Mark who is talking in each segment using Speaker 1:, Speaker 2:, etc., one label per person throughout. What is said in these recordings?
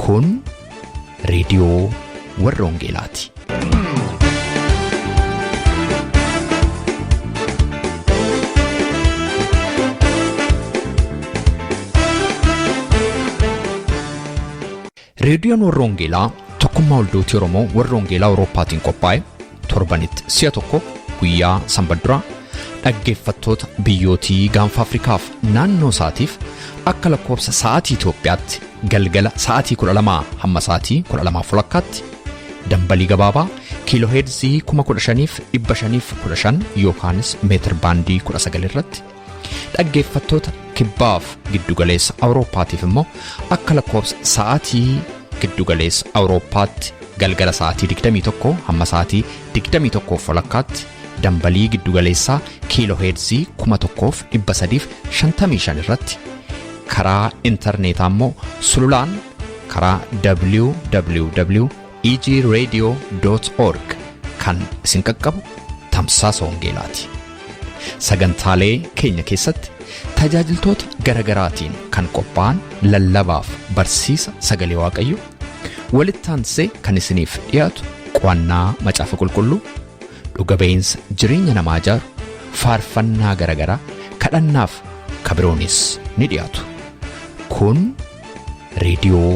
Speaker 1: Kun reediyoo warra Wangeelaati. Reediyoon warra Wangeelaa tokkummaa waldootii Oromoo warra Wangeelaa Awurooppaatiin qophaa'e torbanitti si'a tokko guyyaa sanbata duraa dhaggeeffattoota biyyootii gaanfa Afrikaaf naannoo isaatiif akka lakkoofsa sa'aatii Itoophiyaatti galgala sa'aatii 12 hamma sa'aatii 12 walakkaatti dambalii gabaabaa kiilooheerzii 15,515 yookaanis meetir baandii 19 irratti dhaggeeffattoota kibbaaf giddugaleessa Awurooppaatiif immoo akka lakkoofsa sa'aatii giddugaleessa Awurooppaatti galgala sa'aatii 21 hamma sa'aatii 21 walakkaatti dambalii giddugaleessaa kiilooheerzii 1355 irratti karaa intarneetaa immoo sululaan karaa www egradio.org kan isin qaqqabu tamsaasa wangeelaati. Sagantaalee keenya keessatti tajaajiltoota garagaraatiin kan qophaa'an lallabaaf barsiisa sagalee Waaqayyo walitti aansee kan isiniif dhiyaatu qo'annaa macaafa qulqulluu dhuga ba'iinsa jireenya namaa ijaaru faarfannaa garagaraa kadhannaaf kabiroonis ni dhiyaatu. Kun reediyoo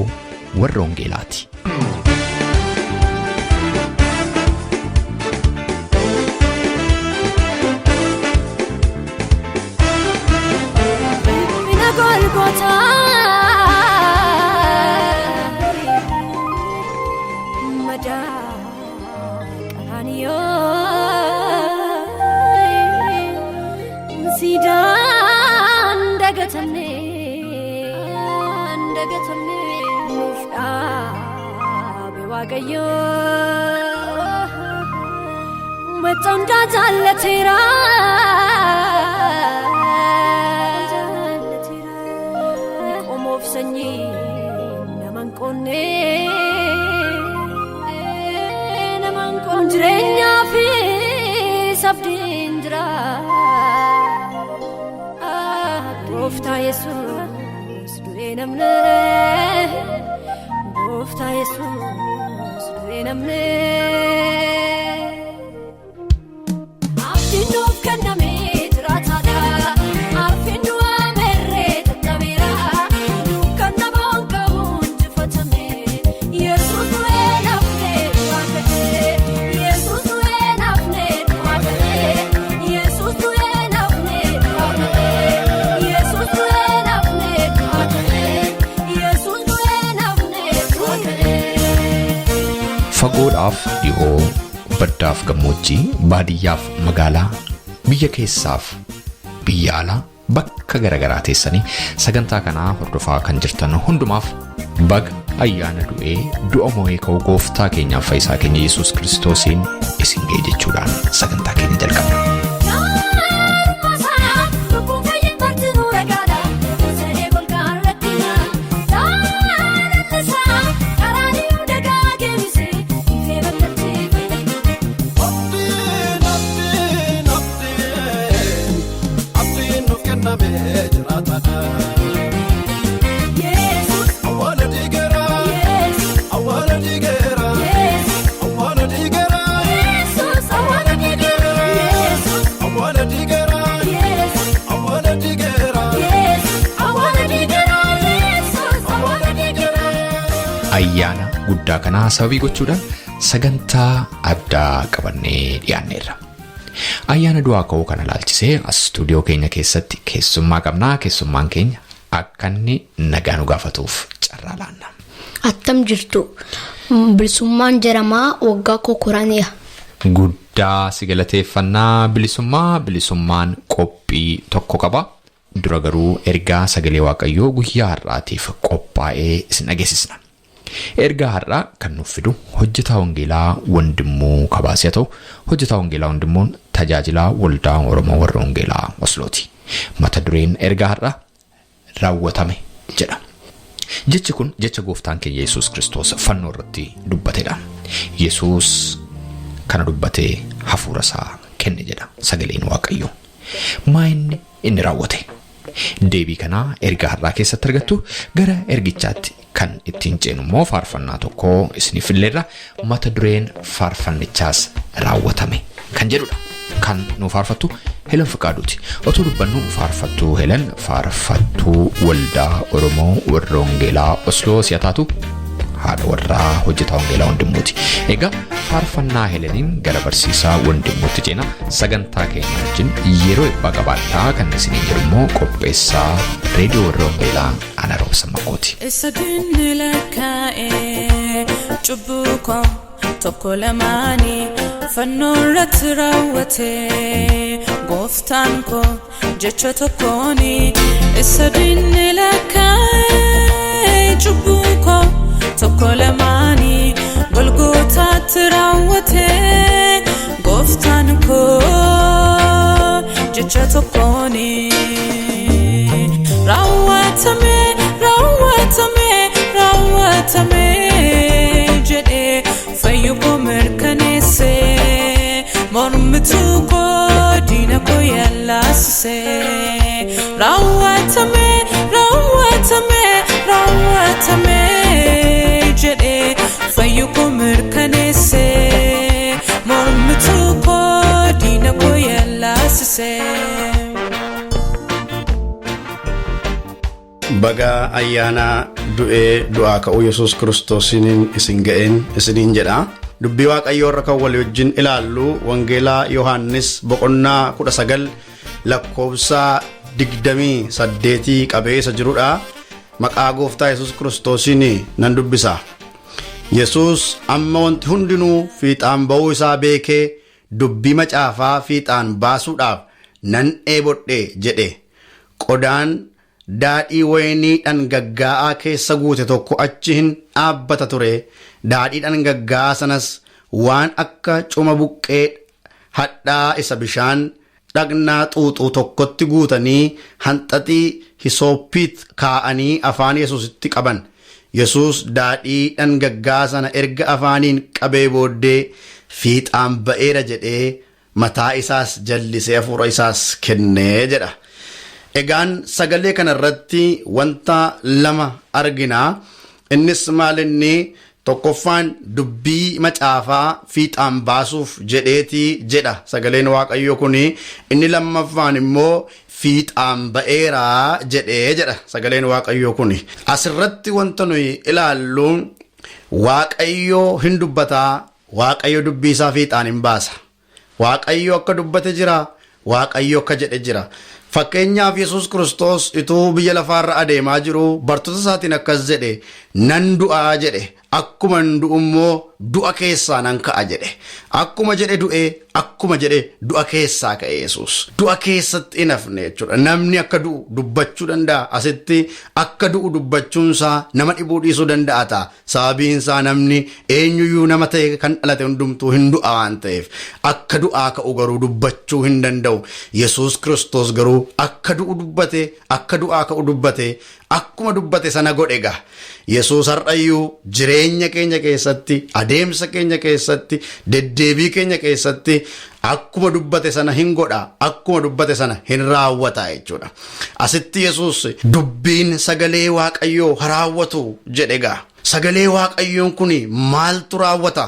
Speaker 1: warra Wangeelaati.
Speaker 2: Finna Golgotaa madaa Qaraaniyoo siidaan dagatamne dagatamne nuuf dhaabe Waaqayyo macca hundaa jaallateera. Qomoof sanyii naman qoonne naman qoonne jireenyaa fi sabdiin jira. Gooftaa Yesuus du'ee namne, Gooftaa Yesuus du'ee namne. Abdiin nuuf kenname jiraataadha. Arfiin du'aa merree tattabeera. Dukkanna boonkamu injifatame. Yesuus du'ee nafne du'aa ka'ee. Yesuus du'ee nafne du'aa ka'ee. Yesuus du'ee nafne du'aa ka'ee. Yesuus du'ee nafne du'aa ka'ee. Yesuus du'ee nafne du'aa ka'ee.
Speaker 1: Fagoodhaaf dhihoo, baddaaf gammoojjii, baadiyyaaf magaalaa, biyya keessaaf biyya alaa bakka garaagaraa teessanii sagantaa kanaa hordofaa kan jirtan hundumaaf baga ayyaana du'ee du'a mo'ee ka'uu gooftaa keenyaaf fayyisaa keenya Yesuus Kiristoosiin isin ga'e jechuudhaan sagantaa keenya jalqabna.
Speaker 2: Gaarummaa lubbuun fayyee martinuu ragaadha. Sa'ee golgaan rakkina. Jaalallisaa karaa dagaa geessise ifee bakkatti fayyada.
Speaker 3: Abdiin, abdiin, abdiin, abdiin nuuf kenname jiraataadha.
Speaker 2: Yesuus.
Speaker 3: Awwaala diigeera,
Speaker 2: Yesuus.
Speaker 3: Awwaala diigeera,
Speaker 2: Yesuus.
Speaker 3: Awwaala diigeera,
Speaker 2: Yesuus awwaala diigeera. Yesuus.
Speaker 3: Awwaala diigeera,
Speaker 2: Yesuus.
Speaker 3: Awwaala diigeera.
Speaker 2: Yesuus awwaala diigeera. Yesuus awwaala diigeera.
Speaker 1: Ayyaana guddaa kanaa sababii gochuudhaan sagantaa addaa qabannee dhiyaanneerra. Ayyaana du'aa ka'uu kana ilaalchisee as istuudiyoo keenya keessatti keessummaa qabnaa. Keessummaan keenya akka inni nagaa nu gaafatuuf carraa laanna.
Speaker 4: Attam jirtu? Bilisummaan jedhamaa, waggaa koo 10dha.
Speaker 1: Guddaa si galateeffannaa, Bilisummaa. Bilisummaan qophii tokko qaba. Dura garuu ergaa sagalee Waaqayyoo guyyaa har'aatiif qophaa'ee isin dhageessisna. Ergaa har'aa kan nuuf fidu hojjetaa wangeelaa Wandimmuu Kabaas yoo ta'u, hojjetaa wangeelaa Wandimmuun tajaajilaa waldaa Oromoo warra Wangeelaa Oslooti. Mata dureen ergaa har'aa "Raawwatame" jedha. Jechi kun jecha gooftaan keenya Yesuus Kiristoos fannoo irratti dubbatedha. Yesuus kana dubbatee hafuura isaa kenne jedha sagaleen Waaqayyoo. Maa inni inni raawwate? Deebii kanaa ergaa har'aa keessatti argattu. Gara ergichaatti kan ittiin ceenu immoo faarfannaa tokko isiniif illeerra. Mata dureen faarfannichaas "Raawwatame" kan jedhudha. Kan nu faarfattu Helen Fiqaaduuti. Otoo dubbannu, faarfattuu Helen faarfattuu Waldaa Oromoo Warra Wangeelaa Osloo si'a taatu, haadha warraa hojjetaa wangeelaa Wandimmuuti. Egaa faarfannaa Heleniin gara barsiisaa Wandimmuutti ceena. Sagantaa keenya wajjin yeroo eebbaa qabaadhaa kan isiniin jedhu immoo qopheessaa Reediyoo Warra Wangeelaa Ana Roobsa Makooti.
Speaker 2: Isa dinni lakkaa'ee cubbuu koo tokko lamaanii fannoo irratti raawwate, gooftaan koo jecha tokkooni. Isa dinni lakkaa'ee cubbuu koo tokko lamaanii Golgootaatti raawwate, gooftaan koo jecha tokkooni. Raawwatame, raawwatame, raawwatame jedhee fayyu koo mirkaneesse, mormituu koo, diina koo yallaasise. Raawwatame, raawwatame, raawwatame jedhee fayyu koo mirkaneesse, mormituu koo, diina koo yallaasise.
Speaker 5: Baga ayyaana du'ee du'aa ka'uu Yesuus Kiristoosiin isin ga'een isiniin jedha. Dubbii Waaqayyoo irra kan walii wajjin ilaallu Wangeelaa Yohaannis boqonnaa 19 lakkoofsa 28 qabee isa jirudha. Maqaa Gooftaa Yesuus Kiristoosiin nan dubbisa. Yesuus amma wanti hundinuu fiixaan ba'uu isaa beekee, dubbii macaafaa fiixaan baasuudhaaf, "Nan dheebodhe" jedhe. Qodaan daadhii wayinii dhangaggaa'aa keessa guute tokko achi hin dhaabbata ture. Daadhii dhangaggaa'aa sanas waan akka cuma buqqee hadhaa isa bishaan dhaqnaa xuuxuu tokkotti guutanii, hanxaxii hisooppiit kaa'anii afaan Yesuusitti qaban. Yesuus daadhii dhangaggaa'aa sana erga afaaniin qabee booddee, "Fiixaan ba'eera" jedhee, mataa isaas jallisee hafuura isaas kennee jedha. Egaan sagalee kana irratti wanta lama argina. Innis maal inni? Tokkoffaan dubbii macaafaa fiixaan baasuuf jedheetii jedha sagaleen Waaqayyoo kuni. Inni lammaffaan immoo fiixaan ba'eera jedhee jedha sagaleen Waaqayyoo kuni. Asirratti wanta nuyi ilaallu, Waaqayyoo hin dubbataa, Waaqayyo dubbii isaa fiixaan hin baasa. Waaqayyo akka dubbate jira, Waaqayyo akka jedhe jira. Fakkeenyaaf, Yesuus Kiristoos ituu biyya lafaarra adeemaa jiru bartoota isaatiin akkas jedhe: "Nan du'aa" jedhe, "akkuma hin du'u immoo du'a keessaa nan ka'a" jedhe. Akkuma jedhe du'e, akkuma jedhe du'a keessaa ka'e Yesuus. Du'a keessatti hin hafne jechuudha. Namni akka du'u dubbachuu danda'a. Asitti akka du'u dubbachuunsaa nama dhibuu dhiisuu danda'a ta'a. Sababiin isaa namni eenyuyyuu nama ta'e kan dhalate hundumtuu hin du'a waan ta'eef. Akka du'aa ka'u garuu dubbachuu hin danda'u. Yesuus Kiristoos garuu akka du'u dubbate, akka du'aa ka'u dubbate, akkuma dubbate sana godhe ga'a. Yesuus har'ayyuu jireenya keenya keessatti, adeemsa keenya keessatti, deddeebii keenya keessatti akkuma dubbate sana hin godha, akkuma dubbate sana hin raawwata jechuudha. Asitti Yesuus dubbiin sagalee Waaqayyoo raawwatu jedhe ga'a. Sagalee Waaqayyoon kun maaltu raawwata?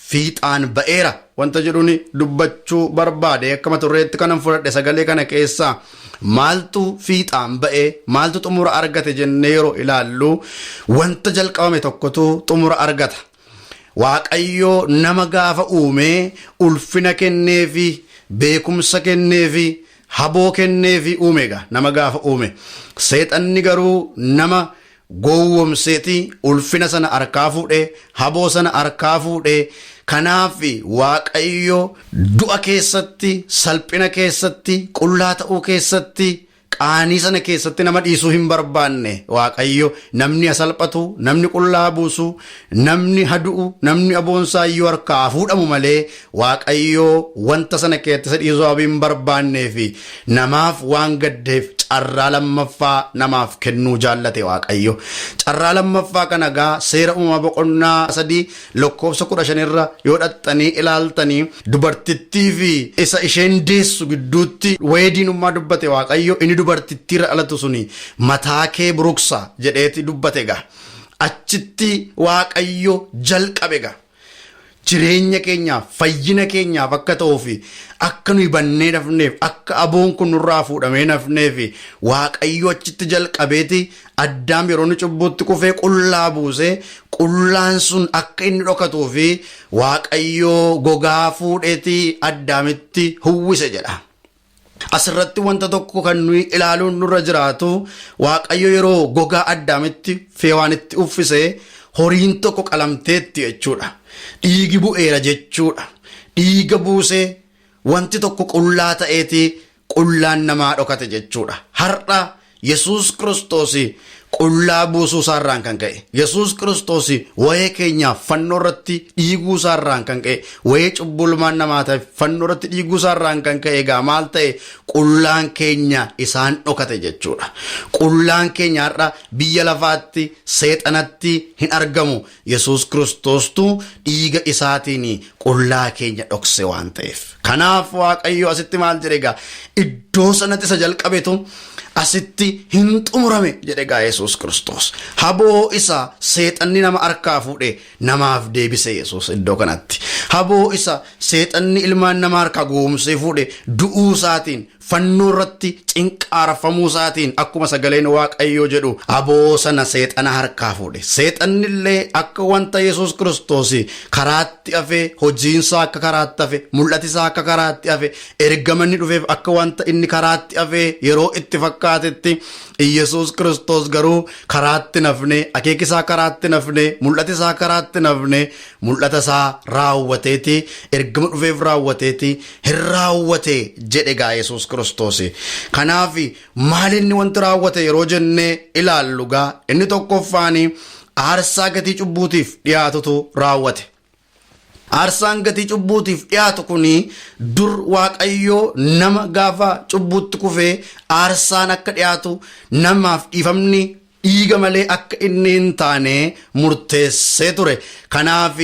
Speaker 5: Fiixaan ba'eera wanta jedhuun dubbachuu barbaade. Akka mata dureetti kanan fudhadhe sagalee kana keessaa maaltu fiixaan ba'e, maaltu xumura argate jennee yeroo ilaallu, wanta jalqabame tokkotu xumura argata. Waaqayyo nama gaafa uumee ulfina kenneefi, beekumsa kenneefi, haboo kenneefi uume egaa nama gaafa uume. Seexanni garuu nama gowwomseeti ulfina sana harkaa fuudhee, haboo sana harkaa fuudhee. Kanaaf Waaqayyo du'a keessatti, salphina keessatti, qullaa ta'uu keessatti, qaanii sana keessatti nama dhiisuu hin barbaanne. Waaqayyo namni salphatu, namni qullaa buusu, namni hadu'u, namni aboonsaa iyyuu harkaa fuudhamu malee, Waaqayyo wanta sana keessatti isa dhiisuu sababii hin barbaannee fi namaaf waan gaddeef carraa lammaffaa namaaf kennuu jaallate Waaqayyo. Carraa lammaffaa kana gaa Seera Uumamaa boqonnaa 3 lakkoofsa 15 irra yoo dhaxxanii ilaaltanii, dubartittii fi isa isheen deessu gidduutti wayee diinummaa dubbate Waaqayyo inni. dubartittiirra dhalatu suni mataa kee buruksa jedheeti dubbate gaa. Achitti Waaqayyo jalqabe gaa. Jireenya keenyaaf, fayyina keenyaaf akka ta'uuf, akka nuyi bannee nafneef, akka aboon kun nurraa fuudhamee nafneef, Waaqayyo achitti jalqabeeti Addaam yeroo inni cubbuutti kufee qullaa buusee, qullaan sun akka inni dhokatuu fi Waaqayyo gogaa fuudheeti Addaamitti huwwise jedha. Asirratti wanta tokko kan nuyi ilaaluun nurra jiraatu, Waaqayyo yeroo gogaa Addaamitti feewaanitti uffise horiin tokko qalamteetti jechuudha. Dhiigi bu'eera jechuudha. Dhiiga buusee wanti tokko qullaa ta'eeti qullaan namaa dhokate jechuudha. Har'a Yesuus Kiristoos qullaa buusuu isaarraan kan ka'e, Yesuus Kiristoos wayee keenyaaf fannoo irratti dhiiguu isaarraan kan ka'e, wayee cubbuu ilmaan namaa ta'e fannoo irratti dhiiguu isaarraan kan ka'e egaa maal ta'e? Qullaan keenya isaan dhokate jechuudha. Qullaan keenya har'a biyya lafaatti, seexanatti hin argamu. Yesuus Kiristoostu dhiiga isaatiin qullaa keenya dhokse waan ta'eef. Kanaaf Waaqayyo asitti maal jedhe egaa? Iddoo sanatti isa jalqabetu asitti hin xumurame jedhe egaa Yesuus Kiristoos. Haboo isa seexanni nama harkaa fuudhe namaaf deebise Yesuus iddoo kanatti. Haboo isa seexanni ilmaan nama harkaa goomsee fuudhe du'uu isaatiin, fannoo irratti cinqaarfamuu isaatiin, akkuma sagaleen Waaqayyoo jedhu haboo sana seexana harkaa fuudhe. Seexanni illee akka wanta Yesuus Kiristoos karaatti hafe, hojiinsaa akka karaatti hafe, mul'ati isaa akka karaatti hafe, ergamanni dhufeef akka wanta inni karaatti hafe yeroo itti fakkaatetti, Yesuus Kiristoos garuu karaatti nafne, akeekisaa karaatti nafne, mul'ati isaa karaatti nafne, mul'ata isaa raawwateeti, ergama dhufeef raawwateeti hin raawwate jedhe gaa Yesuus Kiristoos. Kanaaf maal inni wanti raawwate yeroo jennee ilaallu gaa, inni tokkoffaan aarsaa gatii cubbuutiif dhiyaatutu raawwate. Aarsaan gatii cubbuutiif dhiyaatu kun, dur Waaqayyoo nama gaafa cubbuutti kufee aarsaan akka dhiyaatu, namaaf dhiifamni dhiiga malee akka inni hin taane murteessee ture. Kanaaf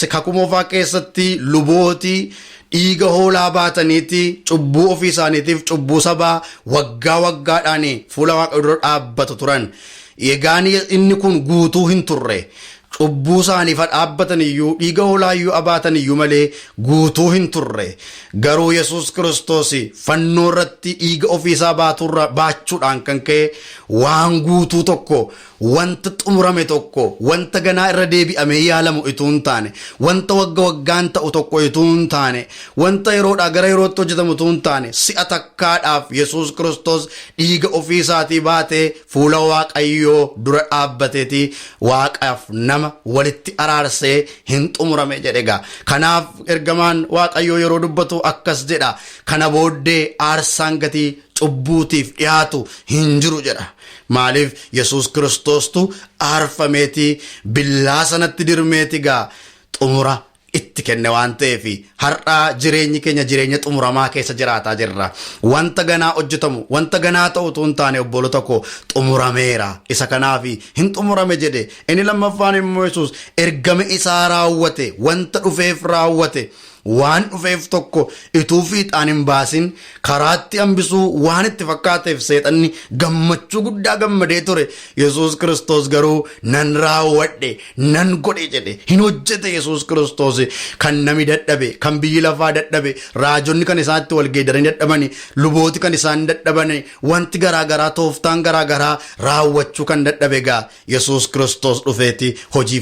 Speaker 5: Kakuu Moofaa keessatti lubooti dhiiga hoolaa baataniiti cubbuu ofii isaaniitiif cubbuu sabaa waggaa waggaadhaan fuula Waaqayyoo dura dhaabbatu turan. Egaan inni kun guutuu hin turre. Cubbuu isaaniif dhaabbatan iyyuu, dhiiga hoolaa iyyuu abaatan iyyuu malee guutuu hin turre. Garuu Yesuus Kiristoos fannoo irratti dhiiga ofiisaa baaturra baachuudhaan kan ka'e waan guutuu tokko, wanta xumurame tokko, wanta ganaa irra deebi'amee yaalamu ituu hin taane, wanta wagga waggaan ta'u tokko ituu hin taane, wanta yeroodhaa gara yerootti hojjetamu ituu hin taane, si'a takkaadhaaf Yesuus Kiristoos dhiiga ofii isaatii baatee fuula Waaqayyoo dura dhaabbateeti Waaqaaf nama walitti araarsee hin xumurame jedhe egaa. Kanaaf ergamaan Waaqayyoo yeroo dubbatu akkas jedha: "Kana booddee aarsaan gatii cubbuutiif dhiyaatu hin jiru" jedha. Maaliif? Yesuus Kiristoostu aarfameeti billaa sanatti dirmeeti gaa xumura itti kenne waan ta'eef, har'a jireenyi keenya jireenya xumuramaa keessa jiraataa jirra. Wanta ganaa hojjetamu, wanta ganaa ta'u utuu hin taane, obbolota koo, xumurameera. Isa kanaaf hin xumurame jedhe. Inni lammaffaan immoo Yesuus ergama isaa raawwate, wanta dhufeef raawwate. Waan dhufeef tokko ituu fiixaan hin baasin karaatti hambisuu waan itti fakkaateef seexanni gammachuu guddaa gammadee ture. Yesuus Kiristoos garuu nan raawwadhe, nan godhe jedhe, hin hojjete. Yesuus Kiristoos kan nami dadhabe, kan biyyi lafaa dadhabe, raajonni kan isaatti wal geeddaranii dadhabani, lubooti kan isaan dadhabani, wanti garaagaraa, tooftaan garaagaraa raawwachuu kan dadhabe gaa Yesuus Kiristoos dhufeeti hojii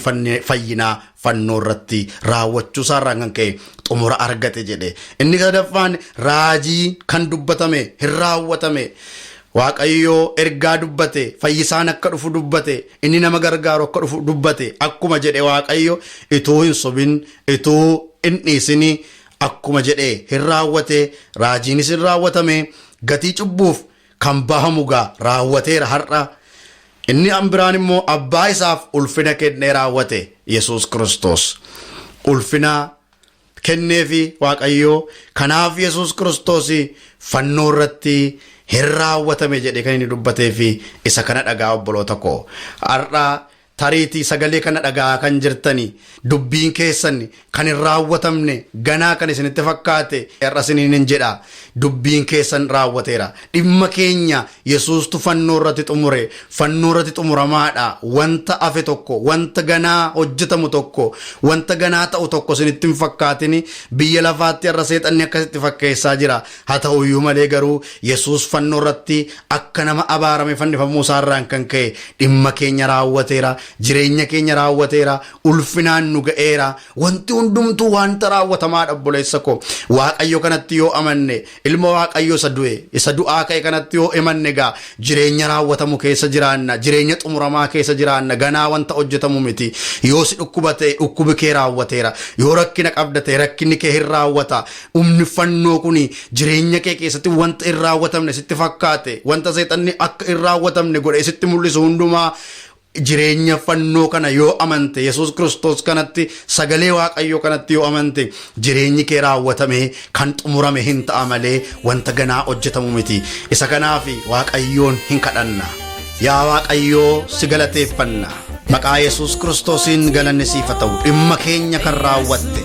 Speaker 5: fayyinaa fannoo irratti raawwachuu isaarraan kan ka'e xumura argate jedhe. Inni sadaffaan raajii kan dubbatame hin raawwatame. Waaqayyoo ergaa dubbate, fayyisaan akka dhufu dubbate, inni nama gargaaru akka dhufu dubbate. Akkuma jedhe Waaqayyo ituu hin sobin, ituu hin dhiisini, akkuma jedhe hin raawwate. Raajiinis hin raawwatame. Gatii cubbuuf kan bahamu gaa raawwateera har'a. Inni an biraan immoo abbaa isaaf ulfina kennee raawwate Yesuus Kiristoos. Ulfina kenneefi Waaqayyoo. Kanaaf Yesuus Kiristoos fannoo irratti hin raawwatame jedhe kan inni dubbatee fi isa kana dhagaa, obboloota koo. Har'a Tariitii sagalee kana dhaga'aa kan jirtani, dubbiin keessan kan hin raawwatamne ganaa kan isinitti fakkaate, har'a isiniin hin jedha, dubbiin keessan raawwateera. Dhimma keenya Yesuustu fannoo irratti xumure, fannoo irratti xumuramaadha. Wanta hafe tokko, wanta ganaa hojjetamu tokko, wanta ganaa ta'u tokko isinitti hin fakkaatini. Biyya lafaatti har'a seexanni akkasitti fakkeessaa jira. Haa ta'uyyuu malee garuu Yesuus fannoo irratti akka nama abaarame fannifamuu isaarraan kan ka'e dhimma keenya raawwateera, jireenya keenya raawwateera, ulfinaan nu ga'eera. Wanti hundumtuu wanta raawwatamaadha, obboleessa koo. Waaqayyo kanatti yoo amanne, ilma Waaqayyo isa du'e, isa du'aa ka'e kanatti yoo amanne, gaa jireenya raawwatamu keessa jiraanna, jireenya xumuramaa keessa jiraanna. Ganaa wanta hojjetamu miti. Yoo si dhukkuba ta'e, dhukkubi kee raawwateera. Yoo rakkina qabda ta'e, rakkinni kee hin raawwata. Humni fannoo kun jireenya kee keessatti wanta hin raawwatamne sitti fakkaate, wanta seexanni akka hin raawwatamne godhe sitti mul'isu hundumaa, jireenya fannoo kana yoo amante, Yesuus Kiristoos kanatti, sagalee Waaqayyoo kanatti yoo amante, jireenyi kee raawwatame, kan xumurame hin ta'a malee wanta ganaa hojjetamu miti. Isa kanaaf Waaqayyoon hin kadhanna. Yaa Waaqayyoo, si galateeffanna. Maqaa Yesuus Kiristoosiin galanni siif haa ta'u. Dhimma keenya kan raawwatte,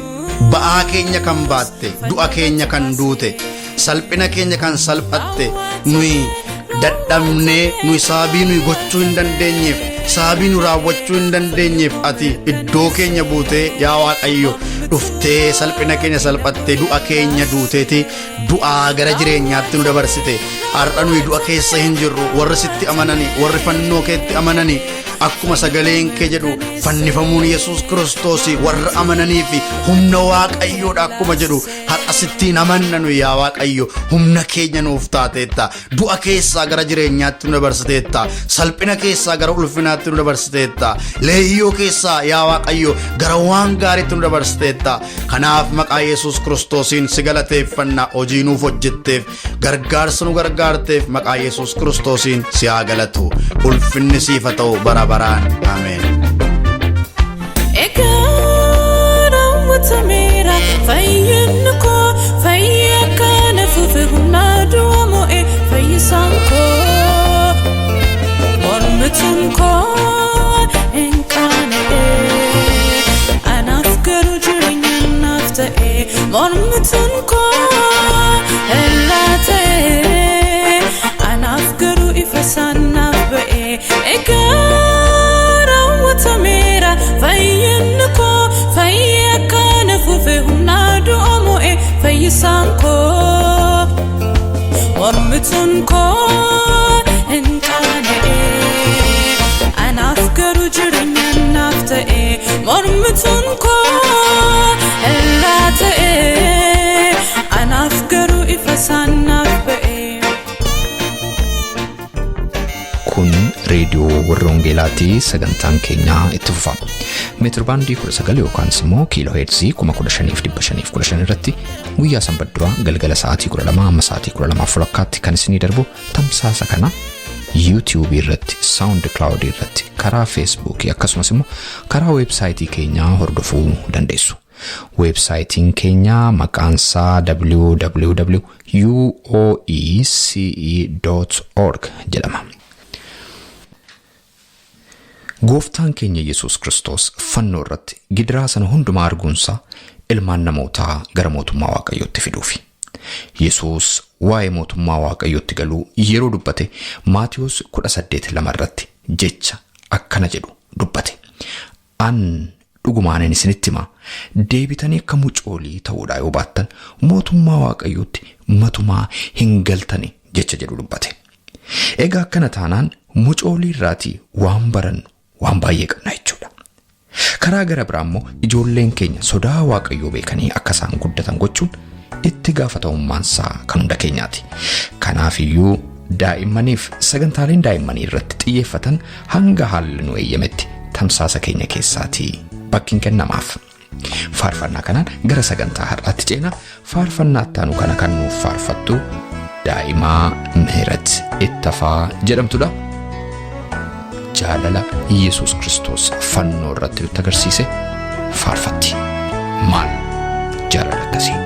Speaker 5: ba'aa keenya kan baatte, du'a keenya kan duute, salphina keenya kan salphatte, nuyi dadhabnee, nuyi sababii nuyi gochuu hin dandeenyeef, sababii nu raawwachuu hin dandeenyeef, ati iddoo keenya buutee, yaa Waaqayyo, dhuftee salphina keenya salphattee, du'a keenya duuteeti du'aa gara jireenyaatti nu dabarsite. Har'a nuyi du'a keessa hin jirru. Warri sitti amanani, warri fannoo keetti amanani, akkuma sagaleen kee jedhu, fannifamuun Yesuus Kiristoos warra amananii fi humna Waaqayyoodha akkuma jedhu, har'a sittiin amanna nu. Yaa Waaqayyo, humna keenya nuuf taateetta, du'a keessaa gara jireenyaatti nu dabarsiteetta, salphina keessaa gara ulfinaatti nu dabarsiteetta, leeyyoo keessaa, yaa Waaqayyo, gara waan gaariitti nu dabarsiteetta. Kanaaf maqaa Yesuus Kiristoosiin si galateeffanna. Hojii nuuf hojjetteef, gargaarsa nu gargaarteef, maqaa Yesuus Kiristoosiin si haa galatu. Ulfinni siif haa ta'u bara baraan. Ameen.
Speaker 2: Egaa raawwatameera fayyinni koo, fayyi kana fufe humna du'a mo'e fayyisaan koo. Mormituun koo hin qaana'e, anaaf garuu jireenya naaf ta'e. Mormituun koo irraa ta'e, anaaf garuu ifa isaan naaf ba'e. Egaa raawwatameera fayyinni koo, fayyi akkana fufe humna du'a mo'e fayyisaan koo. Mormituun koo hin qaana'e, anaaf garuu jireenya naaf ta'e. Mormituun koo irraa ta'e, anaaf garuu ifa isaan naaf ba'e.
Speaker 1: Kun reediyoo warra Wangeelaatii, sagantaan keenyaa itti fufa. Meetir baandii 19 yookaan immoo kiiloo heerzii 15,515 irratti guyyaa Sanbata duraa galgala sa'aatii 12 amma sa'aatii 12:30tti kan isinii darbu tamsaasa kana YouTube irratti, SoundCloud irratti, karaa Facebook, akkasumas immoo karaa weebsaayitii keenyaa hordofuu dandeessu. Weebsaayitiin keenya maqaansaa www.uoece.org jedhama. Gooftaan keenya Yesuus Kiristoos fannoo irratti gidiraa sana hundumaa arguunsaa ilmaan namootaa gara mootummaa Waaqayyootti fiduufi. Yesuus waa'ee mootummaa Waaqayyootti galuu yeroo dubbate, Maatiyos 18:2 irratti jecha akkana jedhu dubbate. "An dhugumaanin isinitti hima, deebitanii akka mucoolii ta'uudhaa yoo baattan mootummaa Waaqayyootti matumaa hin galtani" jecha jedhu dubbate. Egaa akkana taanaan mucoolii irraatii waan barannu waan baay'ee qabna jechuudha. Karaa gara biraa immoo ijoolleen keenya sodaa Waaqayyoo beekanii akka isaan guddatan gochuun itti gaafatamummaan isaa kan hunda keenyaati. Kanaafiyyuu daa'immaniif sagantaaleen daa'immanii irratti xiyyeeffatan hanga haalli nu eeyyametti tamsaasa keenya keessaatii bakki hin kennamaaf. Faarfannaa kanaan gara sagantaa har'aatti ceena. Faarfannaa ittaanu kana kan nuuf faarfattu daa'imaa Mihirat Ittafaa jedhamtudha. Jaalala Yesuus Kiristoos fannoo irratti nutti agarsiise faarfatti. Maal jaalala akkasii!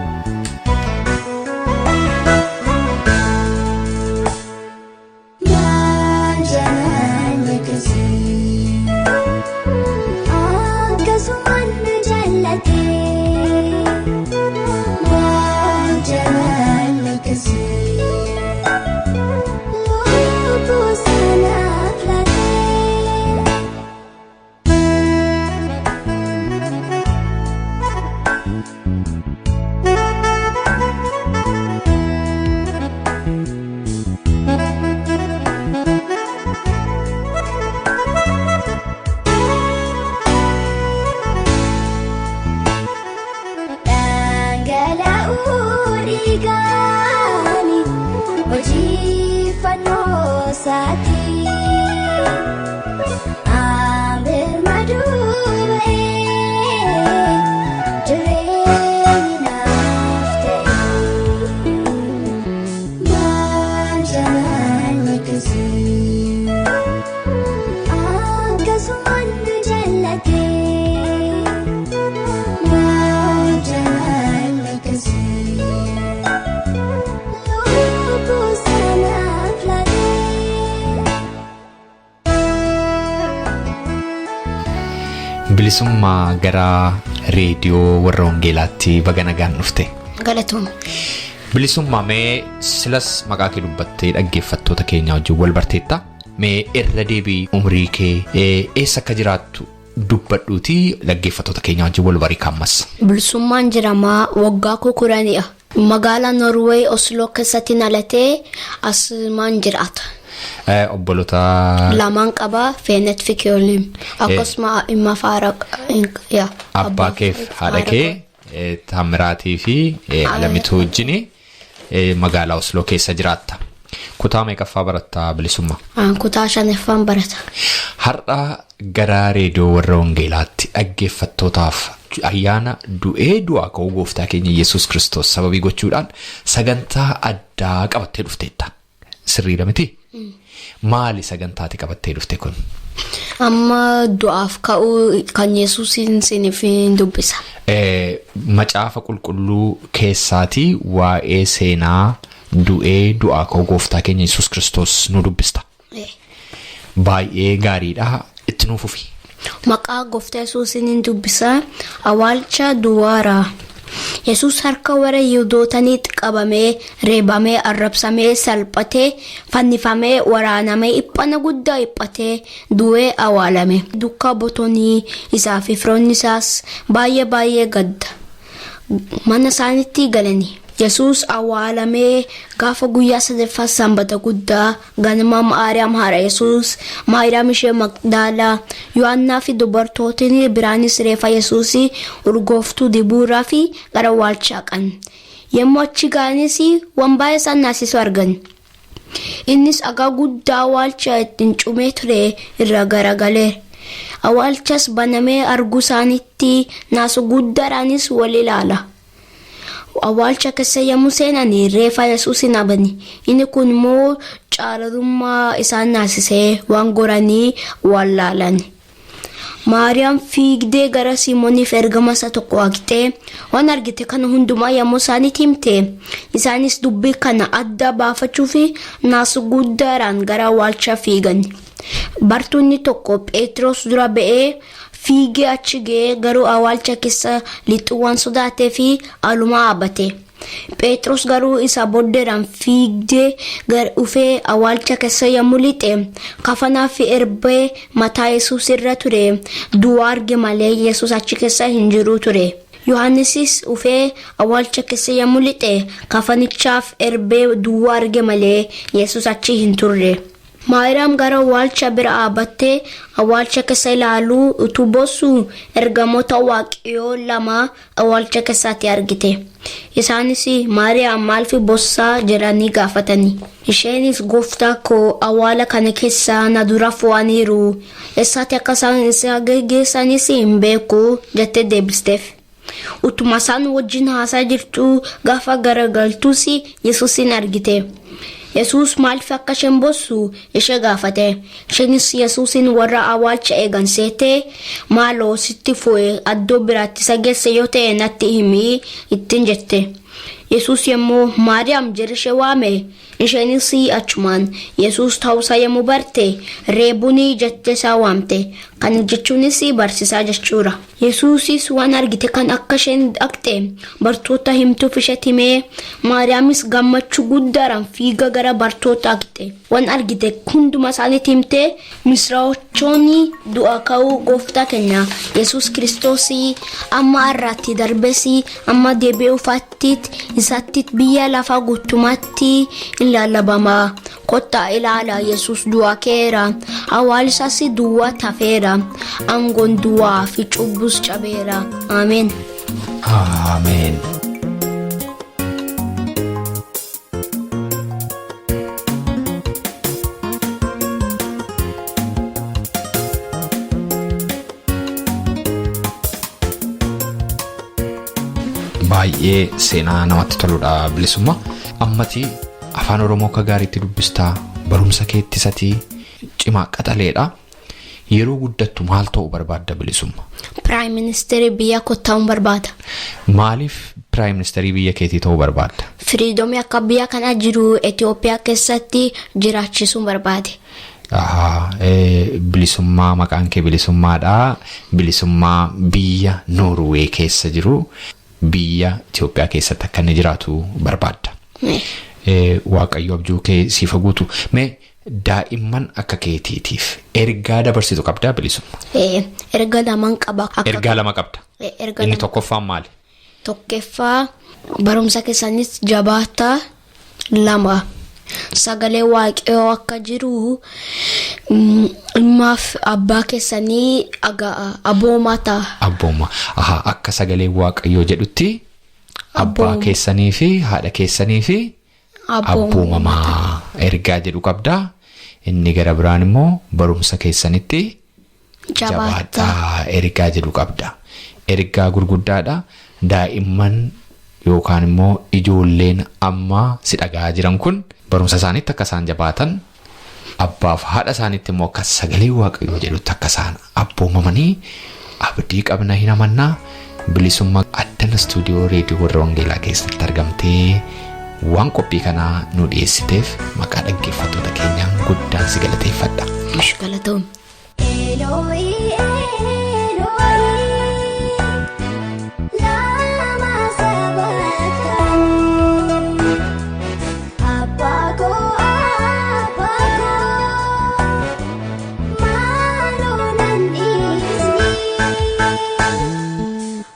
Speaker 3: Maal jaalala akkasii.
Speaker 2: Dhangala'uu dhiigaani hojii fannoo isaatii. Ambirmaduu ba'ee jireenyi naaf ta'e. Maal jaalladhu akkasii akkasumaan nu jaallatee. Maal jaalladhu akkasii lubbuu sanaaf laatee.
Speaker 1: Bilisummaa gara reediyoo warra Wangeelaatti baga nagaan dhufte.
Speaker 4: Galatooma.
Speaker 1: Bilisummaa mee silas maqaa kee dubbattee dhaggeeffattoota keenya wajjin wal barteetta. Mee irra deebii umrii kee eessa akka jiraattu dubbadhuutii dhaggeeffattoota keenya wajjin wal barii kaammas.
Speaker 4: Bilisummaan jedhamaa waggaa koo 10dha. Magaalaa Norway Osloo keessatti dhalatee asumaan jiraata.
Speaker 1: Obboloota
Speaker 4: Lamaan qabaa Feenet fi Kiyooliim. Akkasuma dhimma faara
Speaker 1: abbaa keef haadha kee Taamiraatii fi Alamituu wajjin magaalaa Osloo keessa jiraatta. Kutaa meeqaffaa barattaa bilisummaa?
Speaker 4: Kutaa shanaffaan barata.
Speaker 1: Har'a gara reediyoo warra Wangeelaatti dhaggeeffattootaaf ayyaana du'ee du'aa ka'uu gooftaa keenya Yesuus Kiristoos sababii gochuudhaan sagantaa addaa qabattee dhufteetta. Sirriidha miti? Maali sagantaati qabattee dhufte kun?
Speaker 4: Amma du'aaf ka'uu kan Yesuusin isiniif hin dubbisa.
Speaker 1: Macaafa qulqulluu keessaatii waa'ee seenaa du'ee du'aa ka'uu gooftaa keenya Yesuus Kiristoos nu dubbista. Baay'ee gaariidha. Itti nuuf fufi.
Speaker 4: Maqaa gooftaa Yesuusin hin dubbisa. Awwaalcha duwwaara. Yesuus harka warra Yihudootaniitti qabamee, reebamee, arrabsamee, salphatee, fannifamee, waraanamee, dhiphana guddaa dhiphatee, du'ee awwaalame. Duukaa buutonni isaa fi firoonni isaas baay'ee baay'ee gadda. Mana isaaniitti galani. Yesuus awwaalamee gaafa guyyaa sadaffaa sanbata guddaa ganama Maariyaam haadha Yesuus, Maariyaam ishee Magdaalaa, Yohaannaa fi dubartootni biraanis reeffa Yesuus urgooftuu dibuuraa fi gara awwaalchaa dhaqan. Yommuu achi ga'anis waan baay'ee isaan naasisu argan. Innis dhagaa guddaa awwaalcha ittiin cufamee ture irra garagaleera. Awwaalchas banamee arguu isaaniitti naasu guddaadhaanis wal ilaala. Awwaalcha keessa yommuu seenan reeffa Yesuus hin dhabani. Inni kun immoo caalarummaa isaan naasisee waan goranii wallaalan. Maariyaam fiigdee gara Simooniif ergama isa tokko haqxee waan argite kana hundumaa yommuu isaanitti himte isaanis dubbii kana adda baafachuuf naasu guddaadhaan gara awwaalcha fiigan. Bartuunni tokko Phexros dura ba'ee fiigee achi ga'ee garuu awwaalcha keessa lixuu waan sodaatee fi aluma dhaabate. Phexros garuu isa booddeedhaan fiigdee gara dhufee awwaalcha keessa yommuu lixe kafanaa fi erbee mataa Yesuus irra ture duwwaa arge malee Yesuus achi keessa hin jiru ture. Yohaannisis dhufee awwaalcha keessa yommuu lixe kafanichaaf erbee duwwaa arge malee Yesuus achi hin turre. Maariyaam gara awwaalcha bira dhaabbattee awwaalcha keessa ilaaluu utuu boossu ergamoota waaqayyoo lama awwaalcha keessatti argite. Isaanis Maariyaam maaliif boossaa jedhanii gaafatani. Isheenis gooftaa koo awwaala kana keessaa na dura fo'aniiru. Eessatti akka isaan isa geggeessanis hin beeku jettee deebisteef. Utuma isaan wajjin haasaa jirtu gaafa garagaltus Yesuusin argite. Yesuus maaliif akka isheen boossu ishee gaafate. Isheenis Yesuusin warra awwaalcha eegan seetee maaloo sitti fo'e iddoo biraatti isa geesse yoo ta'e natti himi ittiin jette. Yesuus yommuu Maariyaam jedhee ishee waame isheenis achumaan Yesuus ta'uusaa yommuu barte reebunii jettee isaa waamte. Kana jechuunis barsiisaa jechuudha. Yesuusis waan argite kan akka isheen dhaqxe bartoota himtuuf isheetti himee, Maariyaamis gammachuu guddaadhaan fiiga gara bartoota dhaqxe. Waan argite hunduma isaaniitti himtee, misiraachoonni du'a ka'uu gooftaa keenya Yesuus Kiristoos amma har'aatti darbes amma deebi'ee ufaatti isaatti biyya lafaa guutummaatti in lallabama. Kottaa ilaala, Yesuus du'aa ka'eera. Awwaalli isaas duwwaa tafeera. Aangoon du'aa fi cubbuus cabeera. Ameen.
Speaker 1: Ameen. Baay'ee seenaa namatti toludha, Bilisummaa. Ammati afaan Oromoo akka gaariitti dubbistaa, barumsa keettisatii cimaa qaxaleedha. Yeroo guddattu maal ta'uu barbaadda, Bilisummaa?
Speaker 4: Prime Ministeerri biyya koo ta'uun barbaada.
Speaker 1: Maaliif Prime Ministerii biyya keetii ta'uu barbaadda?
Speaker 4: Freedomii akka biyya kana jiru Itoophiyaa keessatti jiraachisuun barbaade.
Speaker 1: Ahaa, bilisummaa, maqaan kee Bilisummaadha. Bilisummaa biyya Noorwee keessa jiru biyya Itoophiyaa keessatti akka inni jiraatu barbaadda. Waaqayyo abjuu kee siif haa guutu. Mee daa'imman akka keetiitiif ergaa dabarsitu qabdaa, Bilisummaa?
Speaker 4: Erga lamaan qaba.
Speaker 1: Ergaa lama qabda.
Speaker 4: Erga
Speaker 1: Inni
Speaker 4: lama.
Speaker 1: tokkoffaan maali?
Speaker 4: Tokkoffaa, barumsa keessanis jabaataa. Lama, sagalee Waaqayyoo akka jiru ilmaaf abbaa keessanii abboomaa ta'a.
Speaker 1: Abbooma. Ahaa, akka sagalee Waaqayyoo jedhutti abbaa
Speaker 4: Abbooma.
Speaker 1: keessanii fi haadha keessanii fi abboomamaa ergaa jedhu qabdaa. Inni gara biraan immoo barumsa keessanitti
Speaker 4: Jabaataa.
Speaker 1: jabaadhaa ergaa jedhu qabda. Ergaa gurguddaadha. Daa'imman yookaan immoo ijoolleen amma si dhagaa jiran kun barumsa isaaniitti akka isaan jabaatan, abbaaf haadha isaaniitti immoo akka sagalee Waaqayyoo jedhutti akka isaan abboomamanii abdii qabna, hin amannaa. Bilisummaa, addana istuudiyoo reediyoo warra Wangeelaa keessatti argamtee waan qophii kanaa nu dhiyeessiteef maqaa dhaggeeffattoota keenyaan guddaan si galateeffadha.
Speaker 4: Galatoom.
Speaker 2: Eloi, Eloi, lama sabachthani? Abbaa koo, Abbaa koo, maaloo nan dhiisni?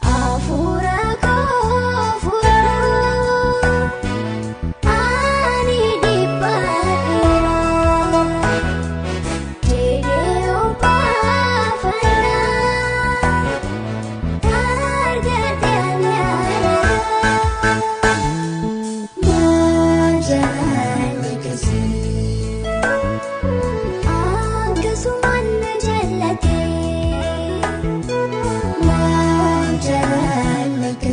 Speaker 2: Hafuura koo fudhu, ani dhiphadheera. Jedhee obbaafannaa argate ani. Maal jaalladhi akkasumaan na jaallate, maal jaalladhi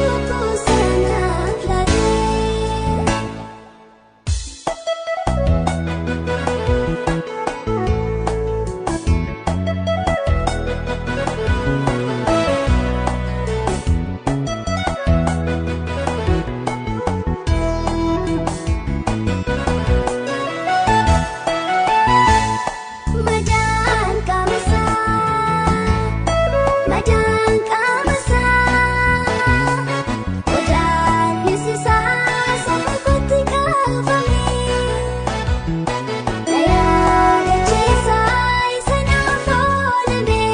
Speaker 2: lubbuu sanaaf laatee. Madaan qaamasaa, madaan qaamasaa, godaannisi isaa sammuu kootti kaafame. Na yaadachiisa isa naaf oolame.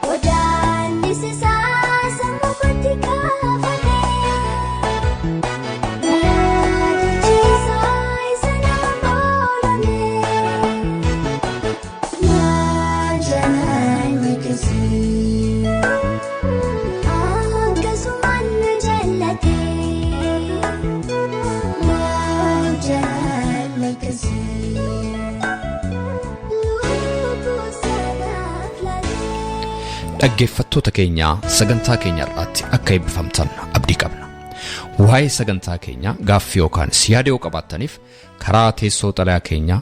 Speaker 2: Godaannisi isaa sammuu kootti kaafame. Na yaadachiisa isa naaf oolame. Maal jaalladhi akkasumaan na jaallate, maal jaalladhi lubbuu sanaaf laatee.
Speaker 1: Dhaggeeffattoota keenya, sagantaa keenya irraatti akka eebbifamtan abdii qabna. Waa'ee sagantaa keenya gaaffii yookaanis yaada yoo qabaattaniif karaa teessoo xalayaa keenya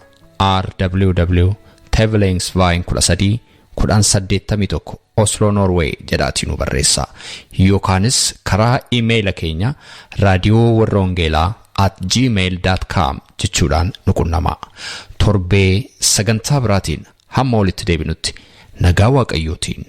Speaker 1: RWW Tevelingsveien 13 1081 Oslo, Norway jedhaatii nu barreessaa, yookaanis karaa imeeyila keenya raadiyoowarrawangeelaa@gmail.com jechuudhaan nu qunnamaa. Torbee sagantaa biraatiin Hamma walitti deebinutti nagaa Waaqayyootiin